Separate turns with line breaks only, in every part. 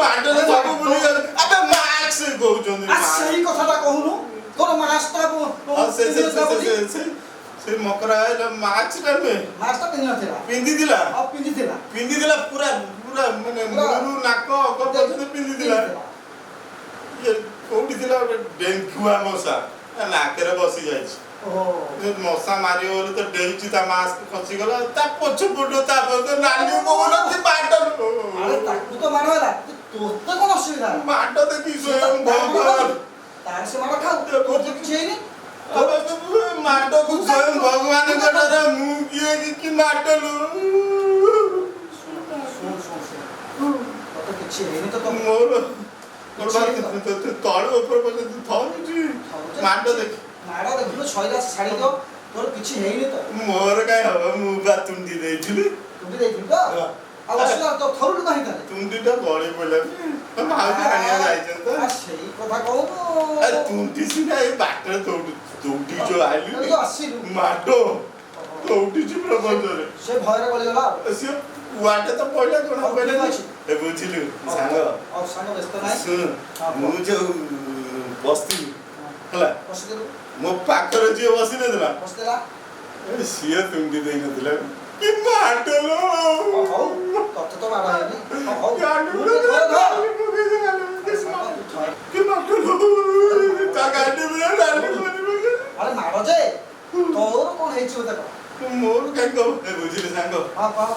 ମାଡରେ ସବୁ ଭୁଲି ଯାଉଛି। ଆବେ, ମାସ୍କ କହୁଛନ୍ତି।
ଆ, ସେଇ କଥାଟା କହୁନୁ, ତୋର ମାସ୍କଟା
ଆଉ ସେ ସେ ସେ ସେ ସେ ସେ ମକରା ହେଲା, ମାସ୍କଟା ନୁହେଁ।
ମାସ୍କଟା ପିନ୍ଧି ନଥିଲା?
ପିନ୍ଧିଥିଲା।
ଆଉ ପିନ୍ଧିଥିଲା?
ପିନ୍ଧିଥିଲା, ପୁରା ପୁରା ମାନେ ମୁହଁରୁ ନାକ ଅଗ ପର୍ଯ୍ୟନ୍ତ ପିନ୍ଧିଥିଲା। ଇଏ କୋଉଠି ଥିଲା, ଗୋଟେ ଡେଙ୍ଗୁଆ ମଶା ତା ନାକରେ ବସି ଯାଇଛି।
ଓହୋ।
ସେ ମଶା ମାରିବ ବୋଲି ତ ଡେଇଛି, ତା ମାସ୍କ ଖସିଗଲା ତା ପଛ ପଟ, ତା ପଛ ନାଲି କହୁନାହାନ୍ତି ମାଡ।
ଆରେ, ତାକୁ ତ ମାଡ଼ ହେଲା, ତୋତେ କଣ ଅସୁବିଧା ହେଲା?
ମାଡ ଦେଖି
ସେ
ସ୍ୱୟଂ ଭଗବାନ।
ତାର ସେ ମାଡ଼ ଖାଉ, ତୋର ତ କିଛି ହେଇନି।
ମାଡକୁ ସ୍ୱୟଂ ଭଗବାନଙ୍କ ଠାରୁ ମୁଁ କିଏ କି କି ମାଡ ଲୋ।
ଶୁଣ ଶୁଣ ଶୁଣ, ତୋତେ କିଛି ହେଇନି ତ ତୋ
ମୋର ମୋର ତଳୁ ଉପର ପର୍ଯ୍ୟନ୍ତ ଥରୁଛି ମାଡ ଦେଖି।
ମାଡ଼ ଦେଖିଲୁ, ସଇଲା, ଛାଡ଼ି ଦିଅ। ତୋର କିଛି ହେଇନି ତ?
ମୋର କାଇଁ ହବ? ମୁଁ ବା ତୁଣ୍ଡି ଦେଇଥିଲି।
ତୁଣ୍ଡି ଦେଇଥିଲୁ ତ?
ହଁ।
ଆଉ ଅସୁବିଧା ତ ଥରୁଲୁ କାହିଁ ତାହେଲେ?
ତୁଣ୍ଡିଟା ଗଳି ପଡ଼ିଲା, ଭାଉଜ ଆଣିବାକୁ ଯାଇଛନ୍ତି ତ।
ଆ, ସେଇ କଥା କହୁନୁ।
ଆରେ, ତୁଣ୍ଡି ସିନା ଏଇ ବାଟରେ ଦୌଡ଼ି ଦୌଡ଼ି ଯୋଉ ଆଇଲି।
ଯୋଉ ଆସିଲୁ।
ମାଡ ଦୌଡ଼ିଛି ପ୍ରବଳରେ।
ସେ ଭୟରେ ଗଳିଗଲା ଆଉ।
ସିଏ କୁଆଟେ ତ ପଇଲା ଜଣା
ହଉ,
ପଇଲା।
ଠିକ ଅଛି।
ଏ ବୁଝିଲୁ ସାଙ୍ଗ?
ଆଉ ସାଙ୍ଗ, ବ୍ୟସ୍ତ ନାହିଁ।
ଶୁଣ।
ହଁ।
ମୁଁ ଯୋଉ ବସିଥିଲି ହେଲା,
ବସିଥିଲୁ।
ମୋ ପାଖରେ ଯିଏ ବସିନଥିଲା,
ବସିଥିଲା।
ଏ ସିଏ ତୁଣ୍ଡି ଦେଇନଥିଲା, କି ମାଡ ଲୋ।
ହଉ ହଉ, ତତେ ତ ମାଡ଼ ହେଇନି। ହଉ ହଉ।
ଗାଡି
ମୁଁ ଟିକେ ଥରେ ଧର।
ପକେଇଦେଲା, କି ମାଡ ଲୋ, ତା ଗାଡି ପୁରା ନାଲି କରି ପକେଇଲା।
ଆରେ, ମାଡ଼ ଯେ, ତୋର କଣ ହେଇଛି ମତେ କହ।
ମୋର କାଇଁ କହ? ଏ ବୁଝିଲି ସାଙ୍ଗ?
ହଁ, କହ।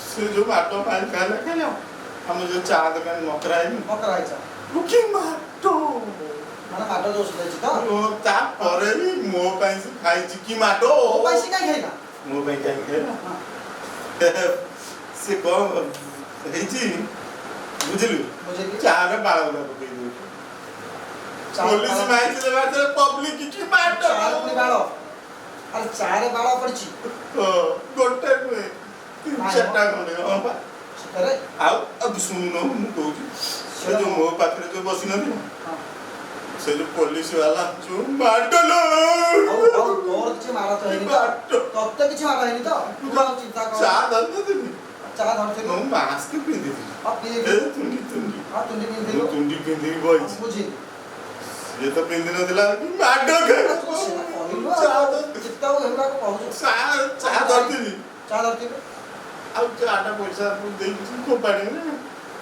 ସେ ଯୋଉ ମାଡ ମାରି ଖାଇଲା ଖାଇଲା, ଆମ ଯୋଉ ଚା ଦୋକାନ ମକରା ହେଇନି?
ମକରା ହେଇଛ।
କି ମାଡ!
ମାନେ ମାଡ଼ ଦୋଷ ଦେଇଛି ତ?
ଓ, ତାପରେ ବି ମୋ ପାଇଁ ସେ ଖାଇଛି, କି ମାଡ!
ତୋ ପାଇଁ ସେ କାଇଁ ଖାଇଲା?
ମୋ ପାଇଁ କାହିଁ ଖାଇଲା?
ହଁ।
ସେ କଣ ହେଇଛି ବୁଝିଲୁ?
ବୁଝିଲି।
ଚାରେ ବାଳ ଗୁଡା ପକେଇ ଦଉଛି। ପୋଲିସ ମାଇଥିଲେ ବାଟରେ ପବ୍ଲିକ, କି ମାଡ!
ଚାରେ ପୁଣି ବାଳ? ଆରେ, ଚାରେ ବାଳ ପଡ଼ିଛି?
ହଁ, ଗୋଟେ ନୁହେଁ, ତିନି
ନାଇଁ।
ଚାରିଟା ଖଣ୍ଡେ। ହଁ ବା।
ସତରେ?
ଆଉ ଆଉ ଶୁଣୁନ, ମୁଁ କହୁଛି, ସେ ଯୋଉ ମୋ ପାଖରେ ଯୋଉ ବସିନଥିଲା, ସେ ଯୋଉ ପୋଲିସ ବାଲା ଯୋଉ ମାଡ ଲୋ।
ହଉ ହଉ, ତୋର କିଛି ମାଡ଼ ତ ହେଇନି ତ?
ମାଡ।
ତତେ କିଛି ମାଡ଼ ହେଇନି ତ? ତୁ ଆଉ ଚିନ୍ତା କର।
ଚା ଧରିନଥିଲି?
ଚା ଧରିଥିଲୁ।
ମୁଁ ମାସ୍କ ପିନ୍ଧିଥିଲି।
ହଁ,
ଏ
ପିନ୍ଧିଥିଲୁ।
ତୁଣ୍ଡି ତୁଣ୍ଡି।
ହଁ, ତୁଣ୍ଡି
ମୁଁ
ପିନ୍ଧିଥିଲୁ।
ତୁଣ୍ଡି ପିନ୍ଧିକି ବଇଛି।
ବୁଝିଲି।
ସିଏ ତ ପିନ୍ଧି ନଥିଲା, ମାଡ ଖାଇଲା।
ତୁ ସେଟା କହିଲୁ।
ଚା
ଆଉ
ଧରି-
ଚିନ୍ତା ହେବାକୁ କହୁଛୁ।
ଚା ଚା ଧରିଥିଲି।
ଚା ଧରିଥିଲୁ।
ଆଉ ଚାଟା ପଇସା ଦେଇଛି, ଫୋପାଡ଼ି ନା।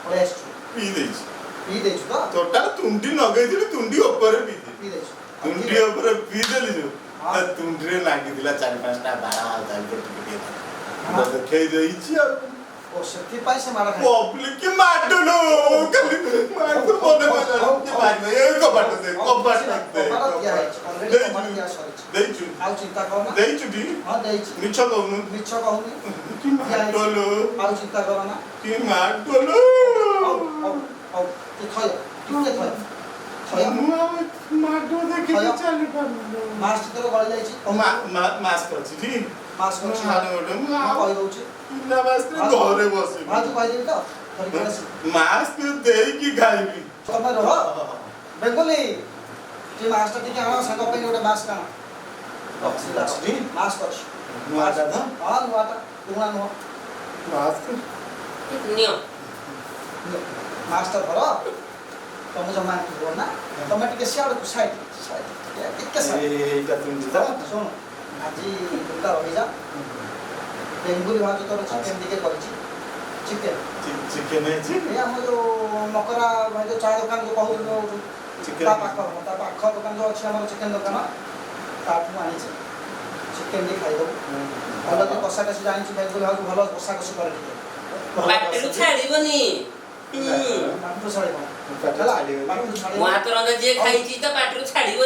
ପଳେଇ ଆସିଛୁ।
ପିଇ ଦେଇଛି।
ପିଇ ଦେଇଛୁ ତ?
ଟୋଟାଲ ତୁଣ୍ଡି ଲଗେଇଥିଲି, ତୁଣ୍ଡି ଉପରେ ପିଇଥିଲି।
ପିଇ ଦେଇଛୁ।
ତୁଣ୍ଡି ଉପରେ ପିଇଦେଲି ଯୋଉ,
ହଁ।
ତା ତୁଣ୍ଡିରେ ଲାଗିଥିଲା ଚାରି ପାଞ୍ଚଟା ବାଳ, ଆଉ ତା ଭିତରେ ଟିକେ ଟିକେ ତ ଦେଖେଇ ଦେଇଛି ଆଉ।
ଓ, ସେଥିପାଇଁ ସେ ମାଡ଼ ଖାଇଲା।
ପବ୍ଲିକ ମାଡ ଲୋ, ଖାଲି ମାଡ ମନେ ପଇଲା। କି ମାରିବ ଏଇ କବାଟ ଦେ, କବାଟ ଦେ।
କବାଟ ଦିଆ ହେଇଛି ଅଲରେଡି, କବାଟ ଦିଆ ସରିଛି।
ଦେଇଛୁ?
ଆଉ ଚିନ୍ତା କରନା।
ଦେଇଛୁ ଟି?
ହଁ, ଦେଇଛି।
ମିଛ କହୁନୁ?
ମିଛ କହୁନି।
କି ମାଡ ଲୋ!
ଆଉ ଚିନ୍ତା କରନା।
କି ମାଡ ଲୋ!
ହଉ ହଉ ହଉ, ତୁ ଥୟ, ଟିକେ ଥୟ, ଥୟ।
ମୁଁ ଆଉ ମାଡ ଦେଖିକି ଚାଲି ପାରୁନି।
ମାସ୍କ ତୋର ଗଳି ଯାଇଛି।
ମାସ୍କ ଅଛି ଟି?
ମାସ୍କ ଅଛି।
ଆରେ ଗୋଟେ ମୁଁ
ମୁଁ
ଆଉ
କହିଦଉଛି।
ବିନା ମାସ୍କରେ ଘରେ ବସିବି।
ଭାଉଜ କହିଦେବି ତ, ଧରିକି ଆସିବି।
ମାସ୍କ ଦେଇକି ଖାଇବି।
ତମେ ରୁହ। ବେଙ୍ଗୁଲି, ଟିକେ ମାସ୍କଟା ଟିକେ ଆଣ, ସାଙ୍ଗ ପାଇଁ ଗୋଟେ ମାସ୍କ ଆଣ।
ଅଛି?
ମାସ୍କ ଅଛି।
ନୂଆଟା ତ?
ହଁ, ନୂଆଟା, ପୁରୁଣା ନୁହଁ।
ମାସ୍କ।
ନିଅ।
ନିଅ, ମାସ୍କଟା ଧର। ତମେ ଜମା ରୁହ ନା, ତମେ ଟିକେ ସିଆଡ଼କୁ ସାଇଡ୍ ସାଇଡ୍, ଟିକେ ଟିକେ ସାଇଡ୍।
ଏଇଟା ତୁମି ତ।
ଶୁଣ, ଆଜି ଦିନଟା ରହିଯା। ବେଙ୍ଗୁଲି ଭାଉଜ ତୋର ଚିକେନ ଟିକେ କରିଛି, ଚିକେନ।
ଚିକେନ ହେଇଛି?
ଏ ଆମ ଯୋଉ ମକରା ଭାଇ ଯୋଉ ଚା ଦୋକାନ ଯୋଉ କହୁଥିଲୁ ଯୋଉ
ଚିକେନ?
ତା ପାଖ ଦୋକାନ ଯୋଉ ଅଛି ଆମର ଚିକେନ ଦୋକାନ, ତାଠୁ ମୁଁ ଆଣିଛି। ଚିକେନ ଟିକେ ଖାଇଦେବୁ। ଭଲ ଟିକେ କଷା କଷି ଜାଣିଛୁ, ବେଙ୍ଗୁଲି ଭାଉଜ ଭଲ କଷା କଷି କରେ ଟିକେ।
ପାଟିରୁ ଛାଡ଼ିବନି।
ପାଟିରୁ ଛାଡ଼ିବ
ପାଟିରୁ
ହେଲା।
ଛାଡ଼ିବନି।
ପାଟିରୁ
ମୋ
ଛାଡ଼ିବ।
ହାତ ରନ୍ଧା ଯିଏ ଖାଇଛି, ତ ପାଟିରୁ ଛାଡ଼ିବନି।